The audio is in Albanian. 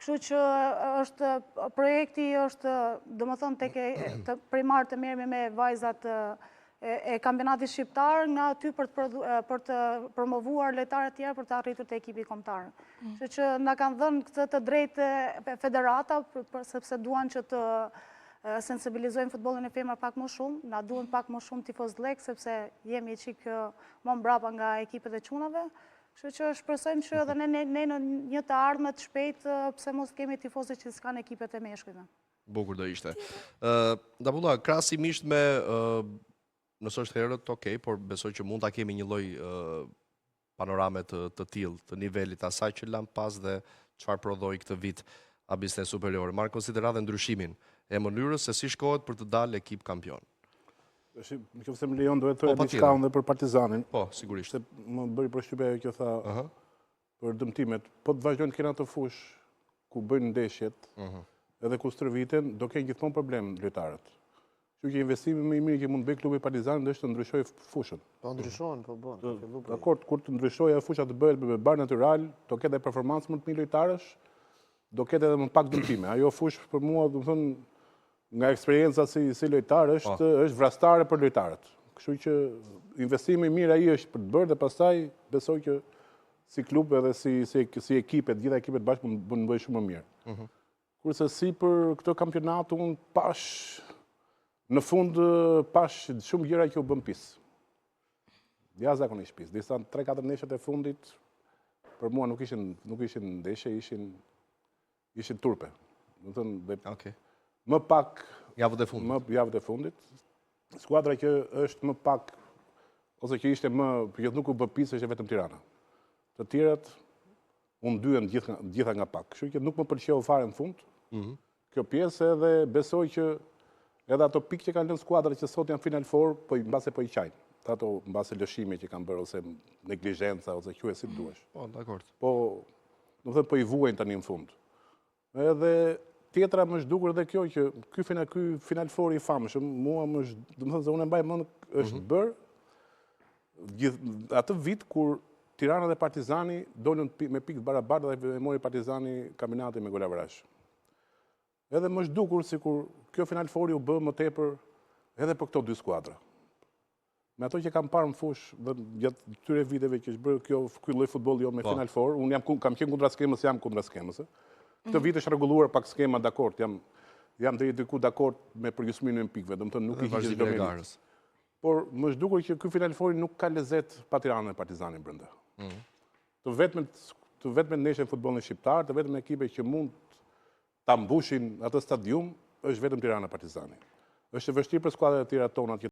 Kështu që është projekti është, domethënë tek të primar të merremi me vajzat e kampionatit shqiptar nga aty për të për të promovuar lojtarët tjerë për të arritur te ekipi kombëtar. Mm. Kështu që na kanë dhënë këtë të drejtë federata sepse duan që të sensibilizojnë futbollin e femrave pak më shumë, na duhen pak më shumë tifozllëk sepse jemi çik më mbrapa nga ekipet e çunave. Kështu që shpresojmë që edhe ne ne në një të ardhme të shpejtë pse mos kemi tifozë që s'kanë ekipet e meshkujve. Bukur do ishte. Ë, Dabulla, krahasimisht me ë nëse është herët, ok, por besoj që mund ta kemi një lloj ë panorame të të tillë, të nivelit asaj që lamë pas dhe çfarë prodhoi këtë vit Abissnet Superiore. Marrë në konsideratë ndryshimin e mënyrës se si shkohet për të dalë ekip kampion. Tash, në qoftë se më lejon, duhet të thoja po, diçka unë dhe për Partizanin. Po, sigurisht. Se më bëri përshtypje ajo që tha uh -huh. për dëmtimet. Po të vazhdojnë të kenë atë fushë ku bëjnë ndeshjet, uh mhm. -huh. edhe ku stërviten, do kenë gjithmonë problem lojtarët. Kështu që investimi më i mirë që mund të bëjë klubi i Partizanit është të ndryshojë fushën. Po ndryshon, po bën, po fillu po. Dakord, kur të ndryshojë ajo fusha të bëhet me bar natyral, do ketë edhe performancë më të mirë lojtarësh, do ketë edhe më pak dëmtime. Ajo fushë për mua, domethënë, nga eksperienca si si lojtar është po. është vrastare për lojtarët. Kështu që investimi i mirë ai është për të bërë dhe pastaj besoj që si klub edhe si si si ekipe, të gjitha ekipet bashkë mund të bëjnë shumë më mirë. Mm -hmm. Kurse si për këtë kampionat unë pashë në fund pashë shumë gjëra që u bënë pis. Jashtëzakonisht pis. Disa 3-4 ndeshjet e fundit për mua nuk ishin nuk ishin ndeshje, ishin ishin turpe. Domethënë, dhe okay. më pak... Javët e fundit. Më javët e fundit. Skuadra që është më pak, ose që ishte më, që nuk u bë pis, është vetëm Tirana. Të tjerat, u ndyen gjitha, gjitha nga pak. Kështu që nuk më pëlqeu fare në fund. Mm -hmm. Kjo pjesë edhe besoj që edhe ato pikë që kanë lënë skuadrat që sot janë Final Four, po i mbase po i qajnë. Ato mbase lëshime që kanë bërë ose neglizhenca ose quaje si të duash. Po, dakord. Po, domethënë po i vuajnë tani në fund. Edhe tjetra më është dukur edhe kjo që ky final ky Final Four i famshëm, mua më është, domethënë se unë e mbaj mend është mm -hmm. bërë gjithë atë vit kur Tirana dhe Partizani dolën me pikë të barabarta dhe e mori Partizani kampionatin me golaverazh. Edhe më është dukur sikur kjo Final Four u bë më tepër edhe për këto dy skuadra. Me ato që kam parë në fushë dhe gjatë këtyre viteve që është bërë kjo ky lloj futbolli jo me po. Final Four, unë jam kam qenë kundra skemës, jam kundra skemës. Këtë mhm. vit është rregulluar pak skema dakord, jam jam deri diku dakord me përgjysmimin e pikëve, domethënë nuk i hiqet çdo garës. Por më është dukur që ky Final Four nuk ka lezet pa Tiranën e Partizanin brenda. Mhm. Të vetmet të vetmet ndeshje në futbollin shqiptar, të vetmet ekipe që mund ta mbushin atë stadium është vetëm Tirana Partizani. Është e vështirë për skuadrat e tjera tona që.